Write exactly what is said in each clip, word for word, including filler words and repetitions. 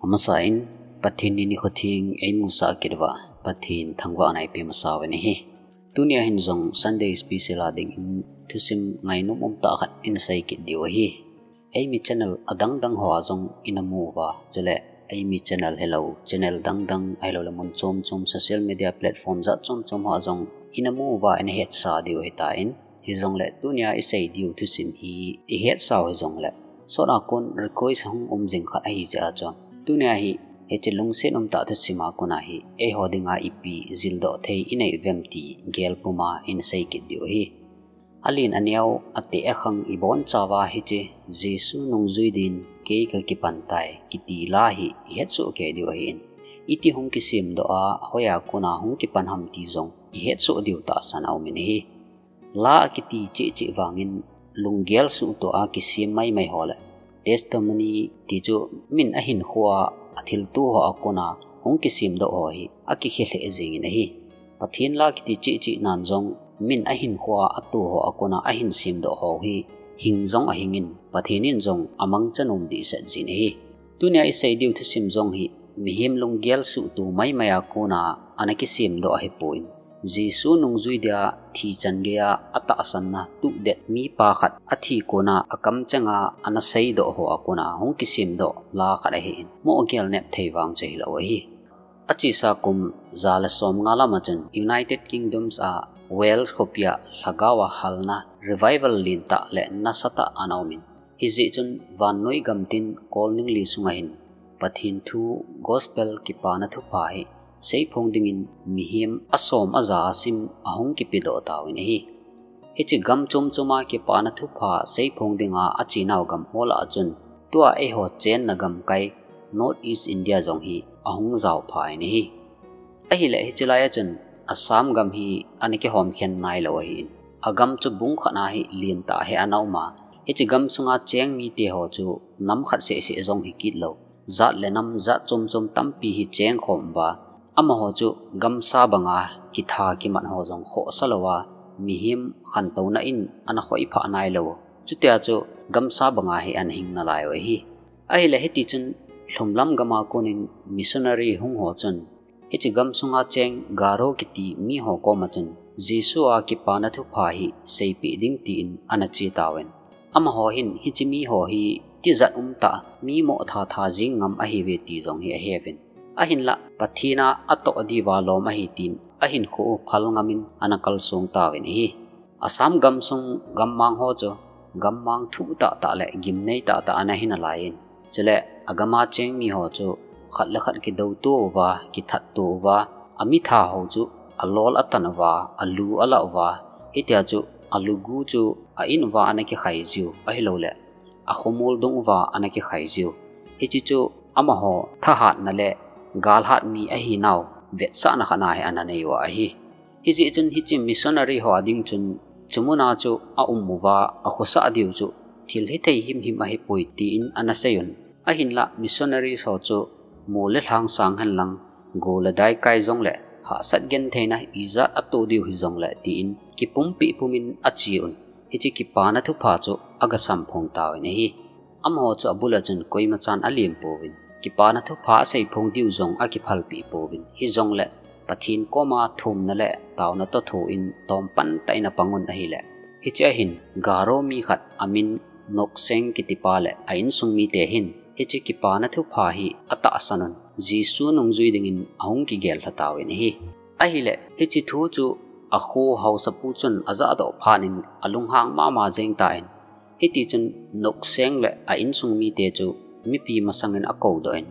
Amasa in, Pathen ni nikho theng eimusah kit uva, Pathen thangvahna ipe masa uvin ahi. Tunia hin jong Sunday special a dingin thusim ngainom umtah khat ina sei kit diu ahi. Eimi channel adangdang hoa jong ina mu uva, chule eimi channel hilou, channel dangdang ahilouleh mun chom chom social media platform jat chom chom hoa jong ina mu uva ina hetsa diu ahitan, hijongleh tunia isei diu thusim hi ihetsau hijongleh, sot a kon request hung um jing khat ahi jeh a chun, tunia hi hiche lungset umtah thusim a kona hi eiho dinga ipi jildoh thei inei uvem ti gel puma ina sei kit diu ahi. Alen aneo, ateh akhang ibonchauva hiche Jesu nungjui din kei kakipan tai kiti la hi ihetsoh kei diu ahin, iti hung kisemdoh a, hoiya kona hung kipan ham ti jong ihetsoh diu tahsan aumin ahi. La akiti cheh cheh vangin lunggel suhtoh a kisem maimai ho le testimony ti chu min ahinkhoa athilto ho a kona hung kisemdoh ho hi akikhe lheh jengin ahi. Pathen la kiti cheh cheh nan jong min ahinkhoa ato ho a kona ahin semdoh ho hi hing jong ahingin, Pathen in jong amangcha nom dehset jin ahi. Tunia isei diu thusim jong hi mihem lunggel suhto maimai a kona ana kisemdoh ahipon, Jesu nungjui dia thi chan geiya atahsanna tuhdet mipa khat athi kona akamchenga ana seidoh ho a kona hung kisemdoh la khat ahin, moh gelnep thei vang chu hilou ahi. Achesa kum ja le somnga lama chun United Kingdoms a Wales khopia lhagao a halna revival lentah le nasatah ana umin, hijeh chun vannoi gamtin kolningli sunga hin Pathen thu, gospel, kipana thupha hi seiphong dingin mihem asom aja asim ahung kipedoh tauvin ahi. Hiche gam chom choma kipana thupha seiphong dinga achenau gam ho lah a chun, tua eiho chenna gamkai North East India jong hi ahung jaophan ahi. Ahileh hiche laiya chun Assam gam hi ana kihomkhen nailou ahin, agam chu bung khatna hi lentah hi ana uma, hiche gamsunga cheng mite ho chu nam khat seh seh jong hi kitlou, jat le nam jat chom chom tampi hi chengkhom uva, amaho chu gamsa banga kitha kimat ho jong khohsa louva, mihem khantouna in ana khoiphah nailou, chutia chu gamsa banga hi ana hing nalaiu ahi. Ahileh hitichun lhumlam gama konin missionary hung ho chun, hiche gamsunga cheng Garo kiti miho koma chun Jesu a kipana thupha hi seipeh ding tin ana chetauvin, amaho hin hiche miho hi tijat umtah, mi moh thatha jing ngam ahiuve ti jong hi aheuvin, ahinlah Pathen a atoh diuva lom ahi tin ahinkho u phal ngamin ana kalsong tauvin ahi. Assam gamsung gammang ho chu gammang thuh tahtah le gimnei tahtah ana hi nalaiyin, chule agama cheng miho chu khat le khat kidouto uva, kithatto uva, amitha ho chu alol atan uva, alu alah uva, hitia chu alugu chu a-in uva ana kikhai jiu ahilouleh akhomol dung uva ana kikhai jiu. Hiche chu amaho thahatna le galhat mi ahinau vetsahna khatna hi ana neiuva ahi. Hijeh chun hiche missionary ho ading chun, chumuna chu aum uva akhosah diu chu thil hithei himhim ahipoi tin ana seiyun. Ahinlah missionary ho chu mol le lhang sang henlang, go le dai kai jongle hahsat gentheina ijat ato diu hijongle tin kipumpeh pumin acheun, hiche kipana thupha chu agasamphong tauvin ahi. Amaho chu abula chun koimachan alempouvin, kipana thupha aseiphong diu jong akiphalpeh pouvin, hijongle Pathen koma thumna le taona toh thoin tompan tah in apangun ahile, hichea hin Garo mi khat amin Nokseng kitipa le a insung mite hin hiche kipana thupha hi atahsanun, Jesu nungjui dingin ahung kigel lha tauvin ahi. Ahile hiche thu chu akho haosapu chun ajahdoh phatnin alunghang mama jeng tan, hitichun Nokseng le a insung mite chu mipi masangin akoudoh in,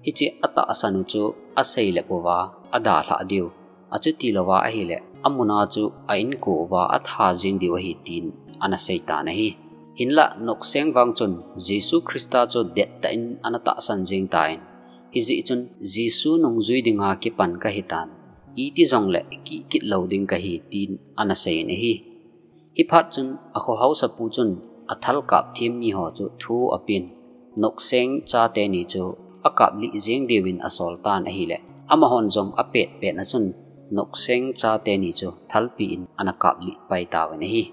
hiche atahsan u chu aseilep uva adalhah diu, achutilouva ahile amuna chu a inko uva atha jeng diu ahi tin ana seitan ahi. Hinlah Nokseng vang chun Jesu Christa chu dettah in ana tahsan jeng tan, hijeh chun Jesu nungjui dinga kipan kahitan, iti jongle kihkit lou ding kahi tin ana seiyin ahi. Hiphat chun akho haosapu chun athalkap them miho chu thu apen, Nokseng chateni chu akaplih jeng diuvin asoltan ahile, amahon jong apetpetna chun Nokseng chateni chu thalpi in ana kaplih pai tauvin ahi.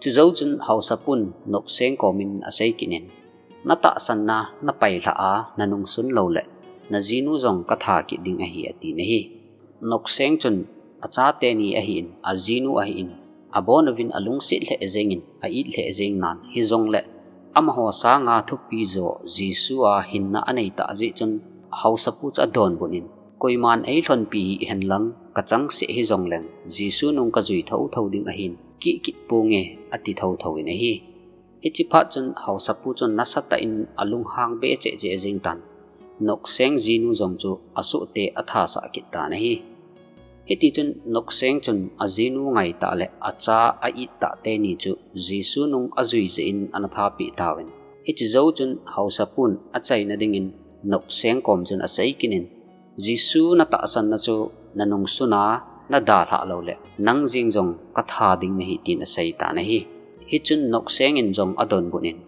Chujou chun haosapun Nokseng komin aseikitnin, natahsanna napailhah a nanungsun loule najinu jong katha kit ding ahi, atin ahi. Nokseng chun achate ni ahin, ajinu ahin, abon uvin alungset lheh jengin, a-it lheh jeng nan, hijongle amaho sanga thupi jo Jesu a hinna anei tah jeh chun, haosapu chu adonbut in, koiman eilhonpi hih hen lang, kachangseh hijongleng, Jesu nung kajui thotho ding ahin, kihkit ponge, ati thotho in ahi. Hiche phat chun haosapu chun nasatah in alunghang be cheh cheh jeng tan. Nokseng jinu jong chu asohte athasah kit tan ahi. Hitichun Nokseng chun ajinu ngaitah le acha a-it tah teni chu Jesu nung ajui jeh in ana thapeh tauvin. Hiche jou chun haosapun achaina dingin Nokseng kom chun asei kit in, Jesu natahsanna chu nanungsun a nadalhah loule, nang jeng jong katha ding nahi, tin asei tan ahi. Hichun Nokseng in jong adonbut in,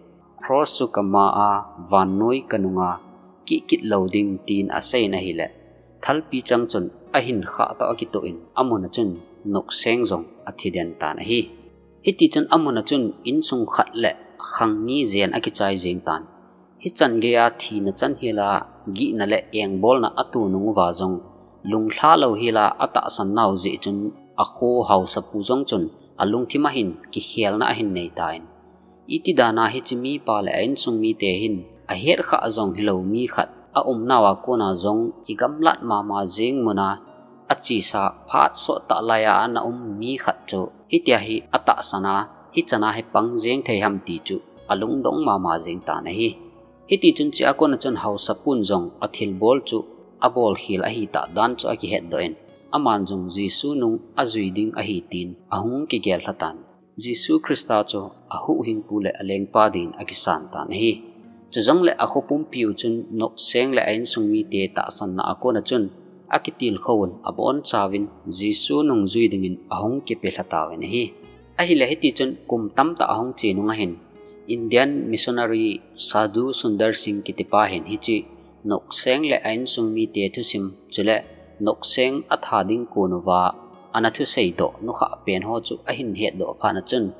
Cross chu kama a, vannoi kanunga kihkit lou ding, tin asei in ahile, thalpi chang chun ahin khah toh akitoh in, amun a chun Nokseng jong athi den tan ahi. Hitichun amun a chun insung khat le khang ni jen akichai jeng tan. Hichan geiya thina chan hila gihna le engbolna ato nung uva jong, lunglha lou hila atahsan nau jeh chun akho haosapu jong chun alungthim a hin kikhelna ahin nei tan. Iti dana hiche mipa le a insung mite hin ahet khah jong hilou mi khat aum nau a kona jong kigamlat mama jeng muna achesa phat sottah laiya ana um mi khat chu hitia hi atahsan a, hichan a hi pang jeng thei ham ti chu alungdong mama jeng tan ahi. Hitichun chea kona chun haosapun jong athilbol chu abolkhel ahitah dan chu akihetdoh in, aman jong Jesu nung ajui ding ahi tin ahung kigel lha tan. Jesu Christa chu ahuhhingpu le alengpa din akisan tan ahi. Chujongle akho pumpi u chun Nokseng le a insung mite tahsanna a kona chun akitilkhou un abonchauvin Jesu nungjui dingin ahung kipe lha tauvin ahi. Ahile hitichun kum tamtah ahung che nung ahin, Indian missionary Sadhu Sundar Singh kitipa hin hiche Nokseng le a insung mite thusim chule Nokseng atha ding kon uva ana thusei doh nukhah pen ho chu ahin hetdoh phat a chun,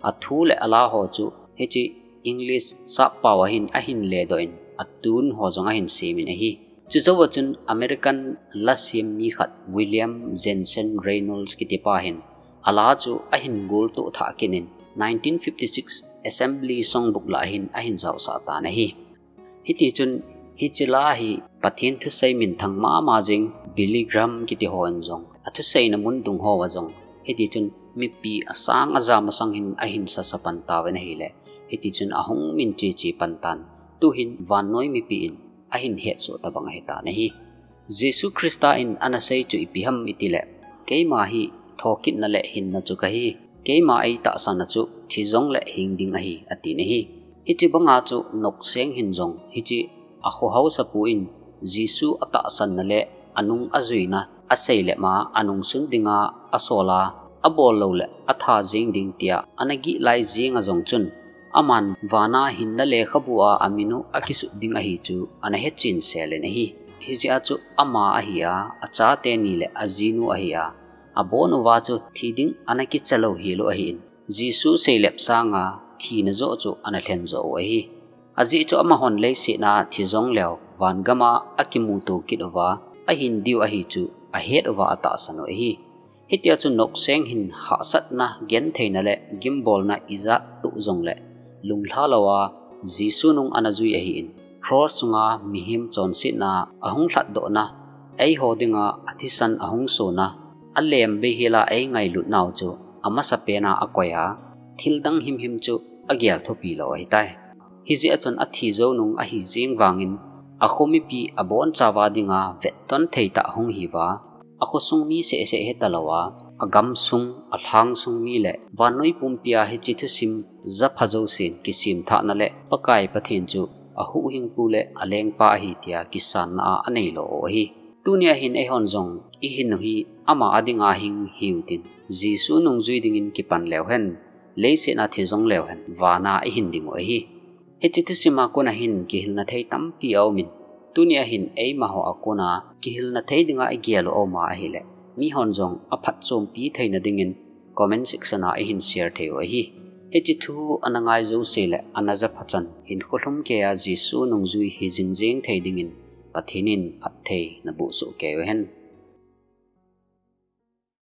athu le ala ho chu hiche English sappao a hin ahin ledoh in, atun ho jong ahin semin ahi. Chujouva chun American lasem mi khat William Jensen Reynolds kitipa hin ala chu ahin goltoh thah kit in, nineteen fifty-six Assembly Songbook lah a hin ahin jaosah tan ahi. Hitichun hiche la hi Pathen thusei minthang mama jeng Billy Graham kiti hon jong, athuseina mun dung hoa jong, hitichun mipi asang aja masang hin ahin sasa pan tauvin ahile, hitichun ahung min cheche pan tan. Tuhin vannoi mipi in ahin hetsoh tabang ahitan ahi. Jesu Christa in ana sei chu ipi ham itile, keima hi thokitna le hinna chu kahi, keima eitahsanna chu thi jongle hing ding ahi, atin ahi. Hiche banga chu Nokseng hin jong hiche akho haosapu in Jesu atahsanna le anung ajuina asei le ma anungsun dinga asol a, abol loule atha jeng ding tia ana gih lai jenga jong chun, aman vana hinna lekhabu a amin u akisut ding ahi chu ana hechen sel in ahi. Hijeh a chu ama ahi a, achate ni le ajinu ahi a, abon uva chu thi ding ana kicha lou hel u ahin, Jesu seilep sanga thina joh chu ana lhen joh u ahi. Ajeh chu amahon leiset a thi jongleu, vangam a akimuto kit uva ahin diu ahi chu ahet uva atahsan u ahi. Hitia chu Nokseng hin hahsatna, gentheina le gimbolna ijat toh jongle lunglha lou a Jesu nung ana jui ahin, cross chunga mihem chonsetna ahung lhatdohna, eiho dinga athisan ahung sona, alem beihel a eingailut nau chu amasapen a akoi a, thildang himhim chu agel thupi lou ahitai. Hijeh a chun athi jou nung ahi jeng vangin, akho mipi abonchauva dinga vetton thei tah hung hiuva, akhosung mi sehseh heta lou a, agamsung, alhangsung mi le vannoi pumpia hiche thusim japha jousen kisemthahna le Pakai Pathen chu ahuhhingpu le alengpa ahi tia kisanna a aneilo u ahi. Tunia hin eihon jong ihin u hi ama a dinga hing hiu tin, Jesu nungjui dingin kipan leu hen, leiset a thi jong leu hen, vana ihin ding u ahi. Hiche thusima kona hin kihilna thei tampi aumin, tunia hin eimaho a kona kihilna thei dinga igel u auma ahile, mihon jong aphatchompi theina dingin comment section a ihin share thei u ahi. Hiche thu ana ngai jouse le ana japhachan hinkho lhumkeiya Jesu nungjui hi jingjeng thei dingin Pathen in phatthei naboh soh kei uhen.